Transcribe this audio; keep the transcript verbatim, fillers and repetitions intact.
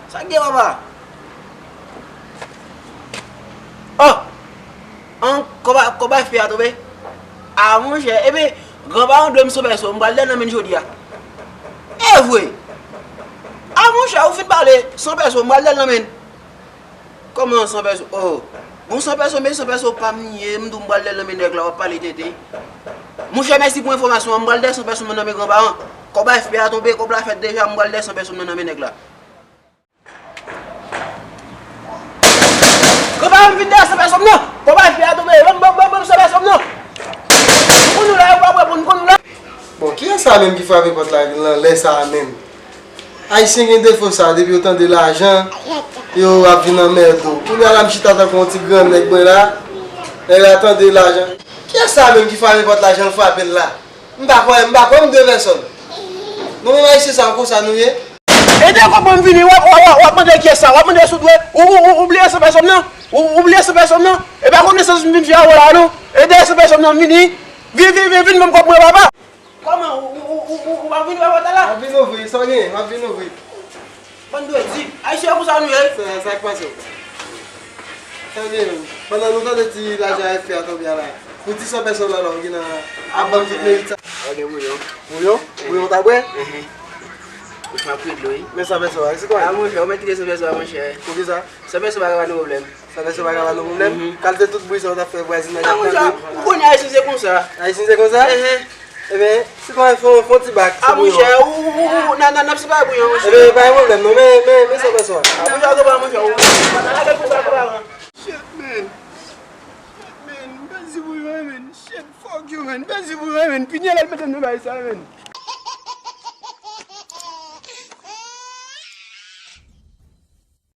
Sa k gen, papa? Oh! An, kòb a, kòb a F P a tonbe? A, monchè, epi, granparan dwe m san pèso, m pral dèyè l nan men l jodi a. E vre! A, monchè, ou fin pale, san pèso, m pral dèyè l nan men l. Kòman san pèso? Oh! Bon, san pèso, men san pèso pa m li ye, m di w m pral dèyè l nan men nèg la, w ap pale tenten. Monchè, mèsi pou enfòmasyon an, m pral dèyè san pèso m nan nan men granparan. Kòb a F P a tonbe, kòb la fèt deja, m pral dèyè san pèso m nan nan men nèg la. Konpa m vin dèyè san pèsonn nan. Konpa F P a tonbe. Ban m, ban m, ban m, ban m san pèsonn nan. M konn ou la, ou pa pran pou m konn ou la. Bon, kiyès sa menm ki frape pòt la nan lè sa a menm? Ayisyen gen defo sa, depi yo tande lajan, yo ap vin anmède w. Kounye a la, m chita tankou yon ti grannèg mwen la, nèg la tande lajan. Kiyès sa menm ki frape pòt la, jan l frape l la? M pa kwè, m pa kwè m de pèsòn. Nou menm Ayisyen sa, konsa nou ye. Ede konpa m vini, w ap, w ap, w ap mande kiyès sa, w ap mande sou dwe, ou, ou, ou, ou bliye san pèsonn nan, ou, ou bliye san pèsonn nan, e pa konesans m vin fè avè w la non, ede san pèsonn nan vini, vin, vin, vin, vin ban m kòb mwen papa. Kòman, ou, ou, ou, ou, ou, ou pa vin wè pòt la? M ap vin ouvri, sa w genyen, m ap vin ouvri. Bann dwe di, Ayisyen konsa nou ye. Sa, sa k pase w? Sa w genyen menm? Pandan nou tande ti lajan F P a tonbe a la, pou di san pèsonn la, la, ou gen nan ap ban m tout merit sa. Ou gen bouyon? Bouyon? Bouyon ta bwè? Enhen. Ou fè ap regle, wi. Men san pèsonn, se kwa? A, monchè, ou mèt kite san pèsonn, monchè. Poukisa? San pèsonn pa ka ba nou pwoblèm. San pèsonn pa ka ba nou pwoblèm? Mhm. Kalite tout bri sa w t ap fè vwazinaj la. A, monchè, ou konnen Ayisyen se konsa. Ayisyen se konsa? Enhen. Ebyen, sitwayen, fè yon, fè yon ti bak. A, monchè, ou, ou, ou, ou, nan, nan, n ap separe bouyon, monchè. Ebyen, pa gen pwoblèm, non, men, men, men san pèsonn. A, monchè, konpa, monchè, ou, ou pa lage konpa, konpa. Shit, man. Shit, man. Mèsi pou mwen, man. Shit, fuck you, man. Mèsi pou mwen, man. Pinye lè l mete m nan bagay sa, man.